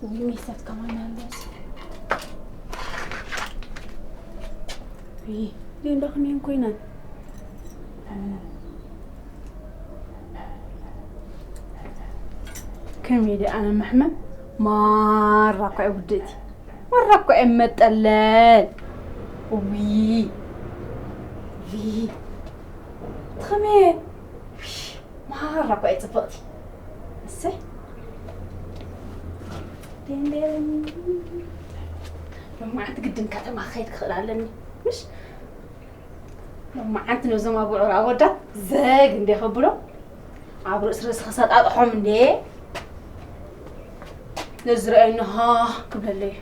ውይ፣ ሜሳት ከማን ኣለስ። ውይ፣ ሊንዳ ከመይ ኮይነን? ከመይ ደኣ ኣነ መሕመም? ማራ እኳ እየ ውድእቲ። ማራ እኳ እየ መጠለል። ውይ፣ ውይ፣ ከመይ? ውይ፣ ማራ እኳ እየ ጽብቕቲ። እሰይ። ደንደን። ሎማዓንቲ ግድን ከተማ ክኸይድ ክኽእል ኣለኒ። ምሽ? ሎማዓንቲ ነዞም ኣቡዑር ኣወዳት ዘግ እንደ ከብሎ፣ ኣብ ርእሲ ርእሲ ክሰጣጥሖም እንደ ነዚ ረኣየኒ ሃ ክብለለይ።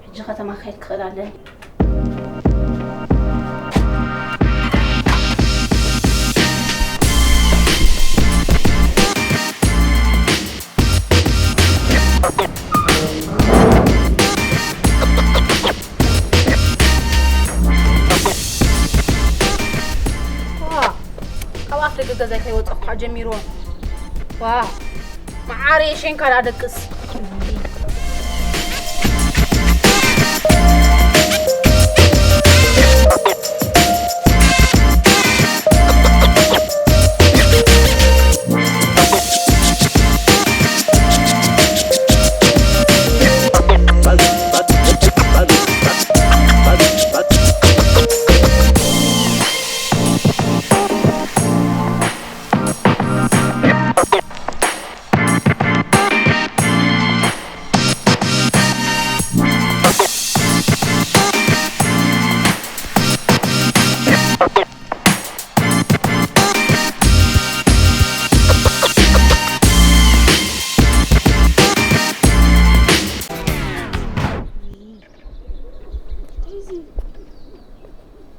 ሕጂ ከተማ ክኸይድ ክኽእል ኣለኒ። ዋ፣ ካብ ኣፍ ደገ ገዛይ ከይወፀኹ ከዓ ጀሚርዎ። ዋ፣ መዓረየ ሸንካ ደኣ ደቅስ።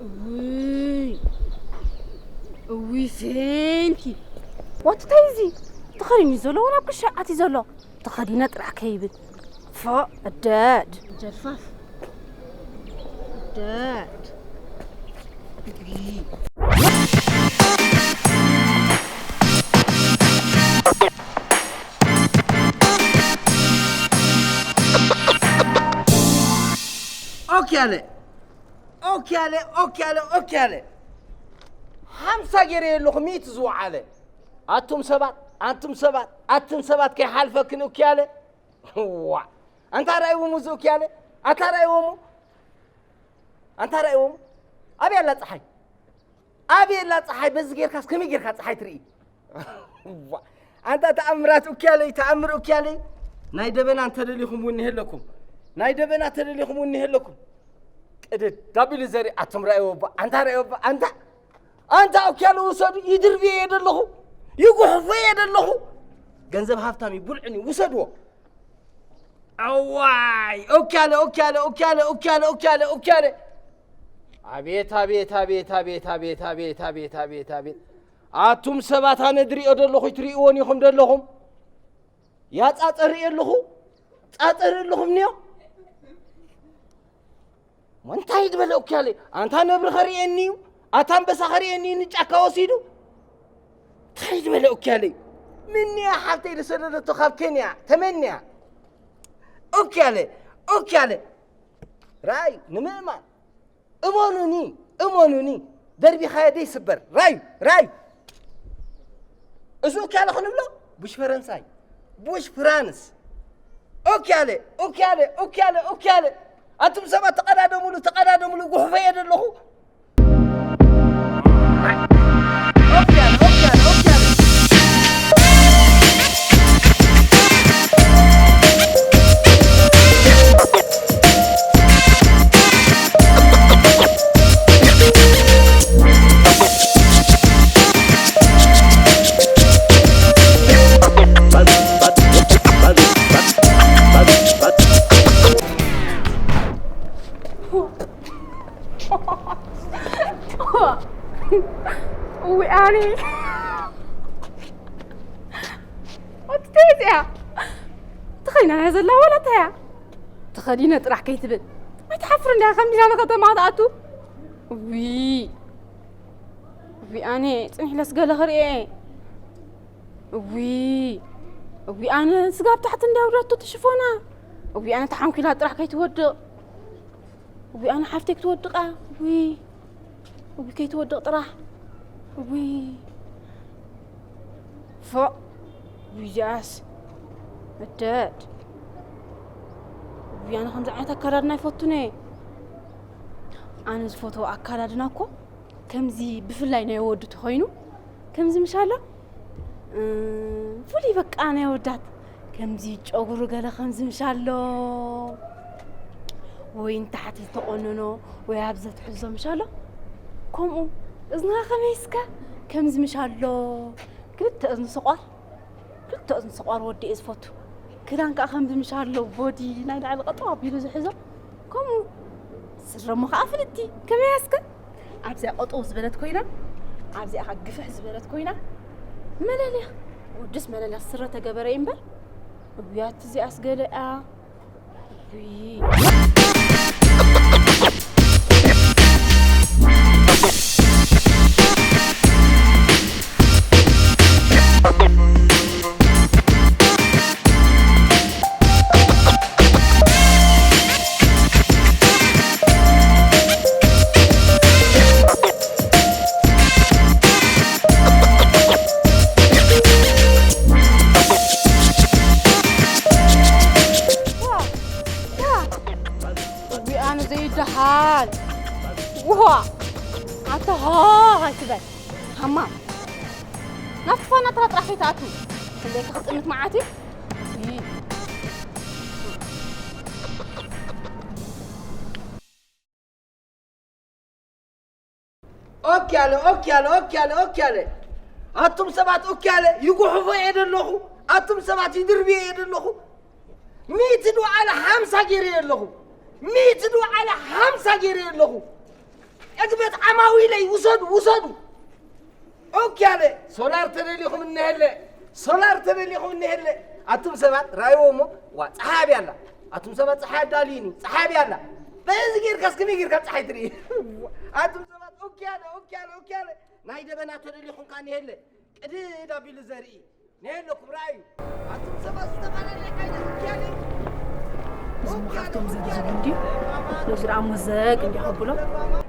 እውይ፣ እውይ ፌንቲ። ዋት እንታይ እዚ? ተኸዲኑ ዘሎ ወላ ኣብ ክሻ ኣትዩ ዘሎ? ተኸዲነ ጥራሕ ከይብል። ፎ፣ እደድ። ጀልፋፍ። እደድ። ኦኬ ኣለ። ኦኬ ኣለ፣ ኦኬ ኣለ፣ ኦኬ ኣለ። ሓምሳ ገይረ የለኹ፣ ሚእቲ ዝወዓለ። ኣቱም ሰባት፣ ኣንቱም ሰባት፣ ኣትን ሰባት ከይሓልፈክን ኦኬ ኣለ። ዋ፣ ኣንታ ራእይዎሙ እዚ ኦኬ ኣለ። ኣንታ ራእይዎሙ። ኣንታ ራእይዎሙ። ኣበይ ኣላ ፀሓይ? ኣበይ ኣላ ፀሓይ? በዚ ጌርካስ ከመይ ጌርካ ፀሓይ ትርኢ? ዋ፣ ኣንታ ተኣምራት ኡክያለይ፣ ተኣምር ኡክያለይ። ናይ ደበና እንተደሊኹም እውን ይህለኩም። ናይ ደበና እንተደሊኹም እውን ይህለኩም። ቅድድ ዳቢሉ ዘርኢ ኣቶም ራእይዎ እባ፣ ኣንታ ራእይዎ እባ፣ ኣንታ፣ ኣንታ ኡክያለ ውሰዱ፣ ይድርብየ እየ ደለኹ፣ ይጉሕፎ እየ ደለኹ። ገንዘብ ሃብታም እዩ፣ ብልዑኒ፣ ውሰድዎ። ኣዋይ፣ ኦኪያለ፣ ኦኪያለ፣ ኦኪያለ፣ ኦኪያለ፣ ኦኪያለ፣ ኦኪያለ። ኣቤት፣ ኣቤት፣ ኣቤት፣ ኣቤት፣ ኣቤት፣ ኣቤት፣ ኣቤት፣ ኣቤት፣ ኣቤት፣ ኣቤት። ኣቱም ሰባት ኣነ ድሪኦ ደለኹ፣ ትሪእዎን ኢኹም ደለኹም። ያ ጻጸ ርእየ ኣለኹ፣ ጻጸ ርኢ ኣለኹም ንዮ። እንታይ ዝበለ ኡኪያለ? ኣንታ ነብሪ ኸርእየኒ እዩ፣ ኣታ ኣንበሳ ኸርእየኒ እዩ፣ ንጫካ ወሲዱ። እንታይ ዝበለ ኡኪያለ? ምንያ ሓብተይ ዝሰደደቶ ካብ ኬንያ፣ ተመንያ። ኡኪያለ፣ ኡኪያለ። ራእዩ ንምእማን። እመኑኒ፣ እመኑኒ። ደርቢኻዮ ደይስበር። ራእዩ፣ ራእዩ። እዚ ኡኪያለ ክንብሎ? ቡሽ ፈረንሳይ። ቡሽ ፍራንስ። ኡኪያለ፣ ኡኪያለ፣ ኡኪያለ፣ ኡኪያለ። ኣቱም ሰባት ተቐዳደሙሉ፣ ተቐዳደሙሉ፣ ጉሕፈ እየ ዘለኹ። ኡኪያለ፣ ኡኪያለ፣ ኡኪያለ። እውይ ኣኒ። ኣቲ እንታይ እዚኣ? ተኸዲና እያ ዘላ ዋላ እንታይ እያ? ተኸዲነ ጥራሕ ከይትብል። ኣይትሓፍር እንዲያ ከም ዲና ንከተማ ትኣቱ? እውይ። እውይ ኣነ ጽኒሕ ለስ ገለ ክርእየ። እውይ። እዊ ኣነ ስጋብ ታሕቲ እንዳውረድቶ ትሽፎና። እዊ ኣነ ተሓንኪላ ጥራሕ ከይትወድቕ። እዊ ኣነ ሓፍተይ ክትወድቓ። እዊ እዊ ከይትወድቕ ጥራሕ። እዊ ፎእ። እዊ እዚኣስ መደድ። እዊ ኣነ ከምዚ ዓይነት ኣካዳድና ኣይፈቱን እየ። ኣነ ዝፈትዎ ኣካዳድና እኮ ከምዚ ብፍላይ ናይ ወዲ ተኾይኑ ከምዚ ምሻሎ። እ፣ ፍሉይ በቃ ናይ ወዳት ከምዚ ጨጉሩ ገለ ከምዚ ምሻሎ ወይ ንታሕቲ ዝተቆነኖ ወይ ኣብ ዘትሕዞ ምሻሎ። ከምኡ እዝንኻ ከመይ እስከ ከምዚ ምሻሎ። ክልተ እዝኒ ሰቋር ክልተ እዝኒ ሰቋር ወዲ እየ ዝፈቱ። ክዳን ከዓ ከምዚ ምሻሎ ቦዲ ናይ ላዕሊ ቀጠው ኣቢሉ ዝሕዞ። ከምኡ ስረሞ ከዓ ፍልቲ ከመይ እስከ ኣብዚኣ ቀጠው ዝበለት ኮይና ኣብዚኣ ከዓ ግፍሕ ዝበለት ኮይና። መለልያ ወድስ መለልያ ስረ ተገበረ እምበር። እውያት እዚኣስ ገለ እያ። ውይ። ዋ፣ ዋ። እዊ ኣነ ዘይደሃል። ውሃ። ኣታ ሃ ኣይትበል። ሃማ። ናብቲ ፋና ትራ ጥራሕ ከይትኣቱ። ክንደይ ክጥምት መዓት እዩ። እይ። ኦክ ያለ፣ ኦክ ያለ፣ ኦክ ያለ፣ ኦክ ያለ። ኣቱም ሰባት ኦክ ያለ ይጉሕፎ እየ ደለኹ። ኣቱም ሰባት ይድርብየ እየ ደለኹ። ሚእቲ ዶ ኣለ ሓምሳ ገይረ ኣለኹ። ሚእቲ ዶ ኣለ ሓምሳ ገይረ ኣለኹ። ዕግበት ዓማዊለይ ውሰዱ፣ ውሰዱ። ኦክ ያለ ሶላር ተደሊኹም እነሄለ፣ ሶላር ተደሊኹም እነሄለ። ኣቱም ሰባት ራይዎ እሞ፣ ዋ፣ ፀሓይ ኣብያ ኣላ። ኣቱም ሰባት ፀሓይ ኣዳልዩኒ፣ ፀሓይ ኣብያ ኣላ። በዚ ጌርካስ ከመይ ጌርካ ፀሓይ ትርኢ? ኣቱም ሰባት ኦክ ያለ፣ ኦክ ያለ፣ ኦክ ያለ። ናይ ደበና ተደሊኹም ከኣ እነሄለ። ቅድድ ኣቢሉ ዘርኢ። ነየለኩም ረኣዩ። ኣቱም ሰባት ዝተፈላለየ ዓይነት ውክያለ እዩ። እዚ መኻፍቶም ዘግዝቡ እንድዩ። ነዚ ደኣ ሞዘግ እንዲ ከብሎ።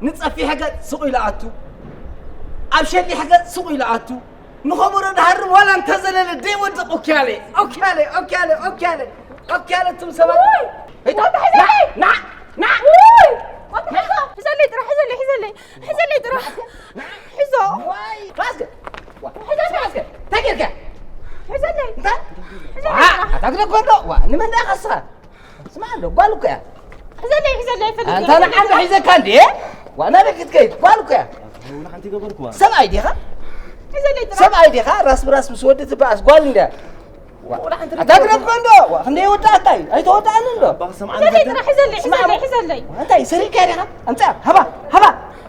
ንጸፊሕ ገጽ ስቕ ኢሉ ኣቱ። ኣብ ሸሊሕ ገጽ ስቕ ኢሉ ኣቱ። ንኸበሮ ድሃርም ዋላ እንተዘለለ ደይወድቕ ውክያለ። ውክያለ፣ ውክያለ፣ ውክያለ። ውክያለ ኣቱም ሰባት። ውይ! ሄይታ፣ ወዲ ሕዘለይ! ና፣ ና፣ ና። ውይ! ወዲ ሕዞ! ሕዘለይ ጥራሕ፣ ሕዘለይ፣ ሕዘለይ። ሕዘለይ ጥራሕ። ና። ሕዞ። ዋይ! ራስገ! ዋ፣ ሕዘለይ! ራስገ! እንታይ ጌርካ? ሕዘለይ! እንታይ? ሕዘለይ ዋ፣ ጥራሕ። ኣታ ግደ ኮሎ! ዋ፣ ንመን ደኣ ከስኻ? ስማ ኣሎ፣ ጓል እኮ እያ። ሕዘለይ፣ ሕዘለይ፣ ኣይፈልግን። ኣንታ ንዓንተ ሒዘካ እንዴ? ዋ፣ ናበይ ክትከይድ? ጓል እኮ እያ። እውን ሓንቲ ገበርኩዋ። ሰብኣይ ዲኻ? ሕዘለይ ጥራሕ። ሰብኣይ ዲኻ? ራስ ብራስ ምስ ወዲ ትበኣስ ጓል እንድያ። ዋ፣ ኣታ ግደ ኮሎ! ዋ፣ ክንደይ ወዳእካይ? ኣይተወዳእን እንዶ? ኣባ፣ ስምዓኒ ሕዘለይ ፈትል። ጥራሕ፣ ሕዘለይ፣ ስምዓኒ። ሕዘለይ፣ ሕዘለይ። ዋ፣ እንታይ ሰሪቅካ ዲኻ? ኣምጽኣ፣ ሃባ፣ ሃባ፣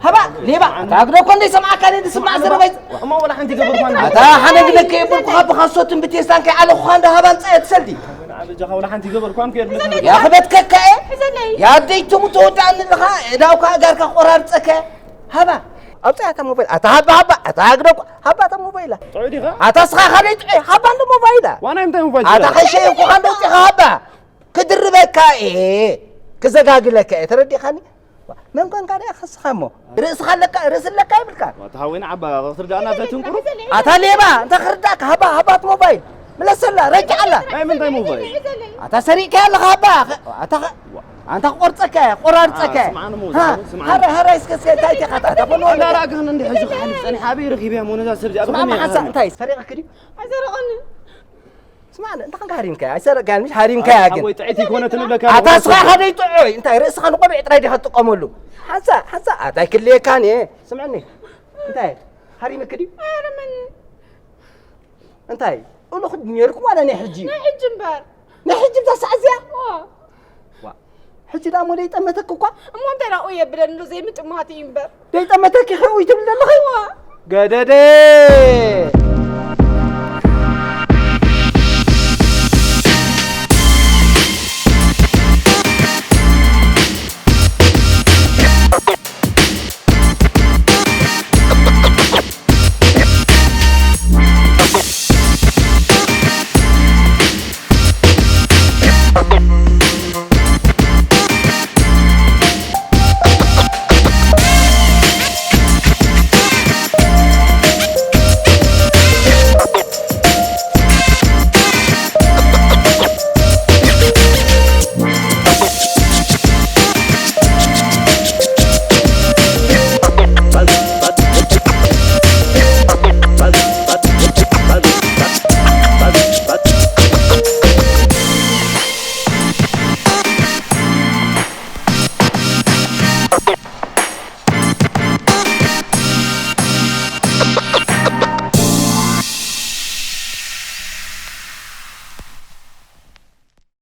ሃባ፣ ሌባ። ኣታ ግደ ኮሎ! እንደ ሰምዓካ እንደ ስምዓ ዘረባይ። እሞ ወላ ሓንቲ ገበርኳ እንደ ኣታ ሓነ ግደከ የብልኩኻ ብኻሶትን ብቴስታን ከይዓለኹኻ እንደ ሃባ ኣምጽኣ ትሰልዲ። ኣበጃኻ ወላ ሓንቲ ገበርኳ እንከ የብልካ። ሕዘለይ ያ ጥራሕ። ክበትከካ እየ። ሕዘለይ። ያ ኣደይ ትሙ ተወዳእኒ ኣለኻ። እዳውካ እጋርካ ቆራርጸከ። ሃባ። ኣውጽኣ እታ ሞባይል። ኣታ ሃባ፣ ሃባ። ኣታ ግደ ኮሎ! ሃባ እታ ሞባይላ። ጥዑይ ዲኻ? ኣታ ስኻ ካደይ ጥዑይ? ሃባ እንደ ሞባይላ። ዋና እንታይ ሞባይል ኣታ ትበላ? ከሸየኩኻ እንደ ውጽኻ ሃባ። ክድርበካ እየ። ክዘጋግለካ እየ። ተረዲኻኒ? መን ኮንካ ደኣ ከስኻ እሞ? ርእስኻ ኣለካ፣ ርእሲ ኣለካ ይብልካ። ኣታ ሓወይና ዓባ ክትርዳእና ፈትንኩ። ኣታ ሌባ፣ እንታይ ክርዳእካ? ሃባ፣ ሃባ እታ ሞባይል። ምለሰላ፣ ረጅዓላ። ናይ ምንታይ ሞባይል? ኣታ ሰሪቅካ ኣለኻ ሃባ። ኣታ ኸ-፣ ኣንታ ክቆርጸካ እየ፣ ቆራርጸካ እየ። ስምዓኒ እሞ፣ ሃ፣ ስምዓኒ። ሃረ፣ ሃረ፣ እስከ፣ እስከ፣ እንታይ ኢኻ፣ ኣታ፣ ኣታ፣ በሎ፣ ኣታ፣ ኣታ። ራእክን እንዲ ሕጂ ክሓልፍ ጸኒሓ፣ ኣበይ ረኺበያ እሞ ነዛ ሰብ እዚኣ? ስምዓ፣ ብኸመይ መሓሳ፣ እያ? እንታይ፣ ሰሪቕክድዩ? ኣይሰረቐንን። ስምዓ፣ እንታይ ኮንካ ሃሪምካያ? ኣይሰረቕካያን፣ ምሽ ሃሪምካያ ኣይ፣ ግን። ሓወይ፣ ጥዕይቲ ኮነት ንብለካ ኣታ ኣለኹ። ስኻ ኢኻ ደይ ጥዑይ፣ እንታይ፣ ርእስኻ ንቆቢዕ ጥራይ ዲኻ ትጥቀመሉ? ሓንሳ፣ ሓንሳ፣ ኣታ ኣይክልየካን እየ። ስምዕኒ፣ እንታይ፣ ሃሪምክድዩ? ኣይሃርመንን። እንታይ? እሉ ክድ ነይርኩም ዋላ ናይ ሕጂ? ናይ ሕጂ እምበር። ናይ ሕጂ እዛ ሰዓት እዚኣ? ዋ። ዋ። ሕጂ ደኣ እሞ ደይጠመተኪ እኳ? እሞ እንታይ ደኣ ኡይ የብለኒ ኣሎ ዘይምጥማት እዩ እምበር። ደይጠመተኪ ኸ ኡይ ትብሊ ዘለኺ? ዋ። ገደደ!